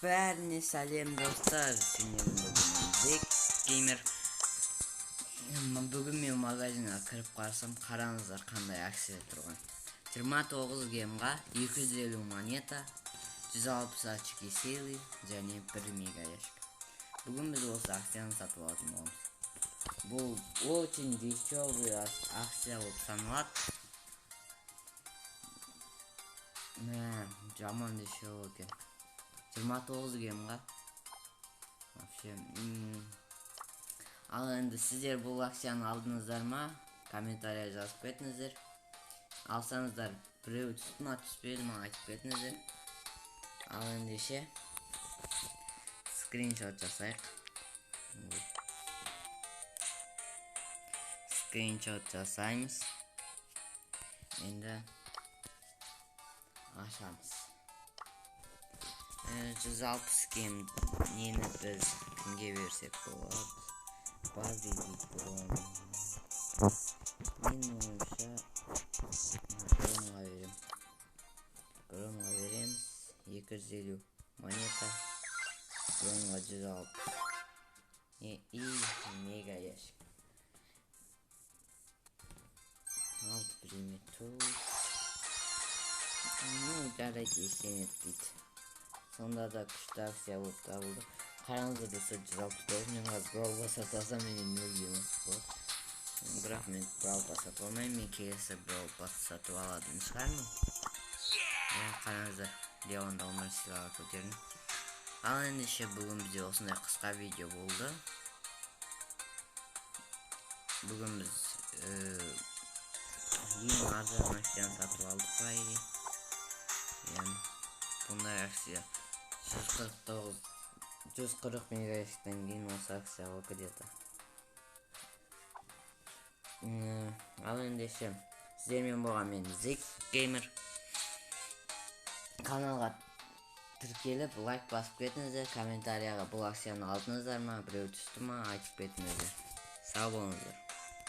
Бәріне сәлем, достар! Сендермен бүгін Зек Геймер. Бүгін мен магазинға кіріп қарасам, қараңыздар, қандай акция тұрған. 29 гемға 250 монета, 160 очки силы және 1 мега ящик. Бүгін біз осы акцияны сатып алатын боламыз. Бұл очень дешевый акция болып саналады. Мә, жаман дешевый екен. 29 гемға. Вообще, ал енді сіздер бұл акцияны алдыңыздар ма? Комментария жазып кетіңіздер. Алсаңыздар, біреу түсті ма, түспеді ма, айтып кетіңіздер. Ал ендеше скриншот жасайық. Скриншот жасаймыз. Енді ашамыз. 160 гем нені біз кімге берсек болады? Базы дейді бұрын. Менің ойымша, Бронға беремін. Бронға береміз. 250 монета. Бронға 160. Не, и мега ящик. Алты предмет. Ну, жарайды, ештеңе етпейді. Сонда да күшті акция болып табылды. Қараңыздар, достар, 169 мен қазір Brawl Pass сатып алсам, менен 0 гем болады. Бірақ мен Brawl Pass сатып алмаймын, мен келесі Brawl Pass сатып алатын шығармын. Иә, қараңыздар, Леонды 11 сыйлаға көтердім. Ал ендеше бүгін бізде осындай қысқа видео болды. Бүгін біз ең арзан акцияны сатып алдық па или? Иә, бұндай акция 149, 140 мега ящиктен кейін осы акция ғой где-то. Ал ендеше сіздермен болған мен, Зек Геймер. Каналға тіркеліп, лайк басып кетіңіздер, комментарияға бұл акцияны алдыңыздар ма, біреу түсті ма, айтып кетіңіздер. Сау болыңыздар.